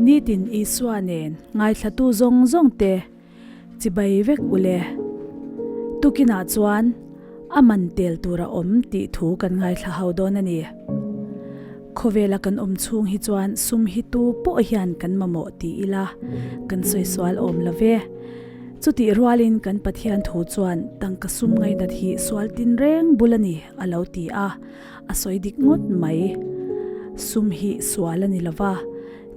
Nitin Isua nen ngaithlatu zawng zawng te chibai vek ule. Tukinah chuan a man tel tur a awm tih thu kan ngaithla ho dawn a ni. Khawvela kan awm chhung hi chuan sum hi tu pawh hian kan mamawh ti ila kan sawi sual awm lo ve. Chutih rualin kan Pathian thu chuan tangka sum ngainat hi sual tinreng bul a ni a lo ti a, a sawi dik ngawt mai. Sum hi sual a ni lo va,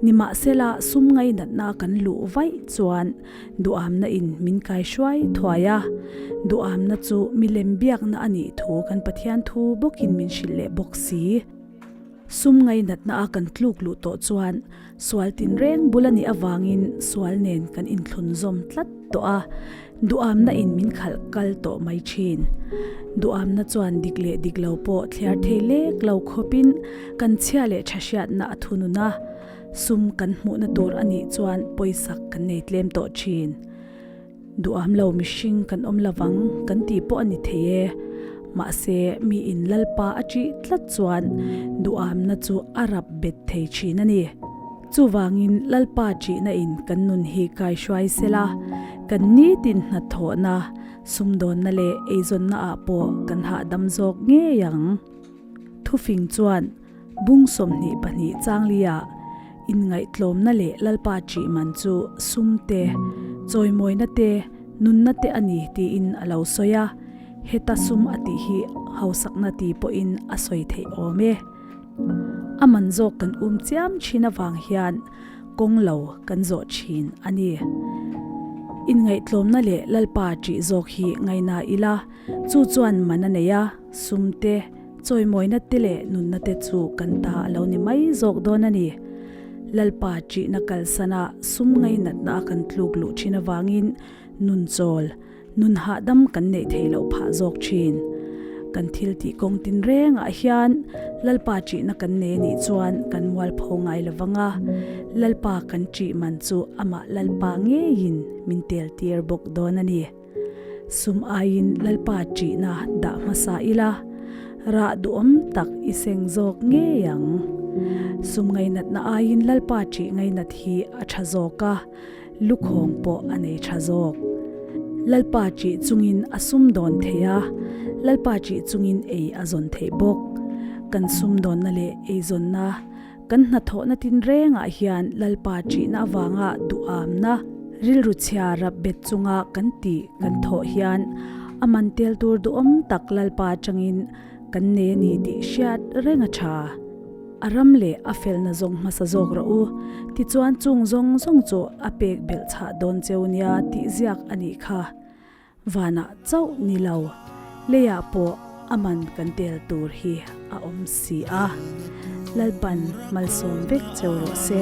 nimahsela sum ngainatna kan luh vaih chuan duhamna in min kai hruai thuai a, duhamna chu milem biakna a nih thu kan Pathian thu bawkin min hrilh leh bawk si. Sum ngainatna a kan tluk luh tawh chuan sual tinreng bul a nih avangin sual nen kan inthlun zawm tlat tawh a, duhamna in min khalh kal tawh mai thin. Duhamna chuan dik leh dik lo pawh thliar thei lek lo khawpin kan chhia leh tha hriatna a thunun a, sum kan hmuhna tur a nih chuan pawisak kan nei tlem tawh thin. Duham lo mihring kan awm lovang kan tih pawh a ni thei e. Mahse, mi in Lalpa a ṭih tlat chuan duhamna chu a rap bet thei ṭhin a ni. Chuvangin Lalpa ṭihna in kan nun hi kaihruai sela, kan nitin hnathawhna, sumdawnna leh eizawnna ah pawh kan hahdam zawk ngei ang. Thufing chuan Bung 22 changlia inngaihtlawmna leh Lalpa ṭih man chu sum te, chawimawina te, nunna te a ni tiin a lo sawi a, heta sum a tih hi hausakna ti pawhin a sawi theih awm e. A man zawk kan um chiam thin avang hian kawng lo kan zawh thin a ni. Inngaihtlawmna leh Lalpa ṭih zawk hi ngaina ila, chu chuan man a nei a, sum te, Chawimawina te leh nunna te chu kan ta a lo ni mai zawk dawn a ni. Lalpa ṭihna kalsana sum ngainatna a kan tluk luh ṭhin avangin nun chawl, nun hahdam kan neih theih loh phah zawk ṭhin. Kan thil tih kawng tinrengah hian Lalpa ṭihna kan nei anih chuan kan mualpho ngai lo vang a, Lalpa kan ṭih man chu amah Lalpa ngeiin min tel tir bawk dawn a ni. Sum aiin Lalpa ṭihna dah hmasa ila, rah duhawm tak i seng zawk ngei ang. Sum ngainatna aiin Lalpa ṭih ngainat hi a ṭha zawk a, lukhawng pawh a nei ṭha zawk. Lalpa ṭih chungin a sum dawn thei a, Lalpa ṭih chungin ei a zawn theih bawk. Kan sum dawnna leh eizawnna Kan hnathawhna tinrengah hian Lalpa ṭihna avanga duhamna, rilru chhia rap bet chunga kan tih kan thawh hian a man tel tur duhawm tak Lalpa atangin kan nei a ni tih hriat reng a ṭha. A ram leh a felna zawng hmasa zawk rawh u, tichuan chung zawng zawng chu a pek belh chhah dawn cheu nia tih ziak a nih kha. Vanah chauh ni lo, leiah pawh a man kan tel tur hi a awm si a. Lalpan malsawm vek cheu rawh se.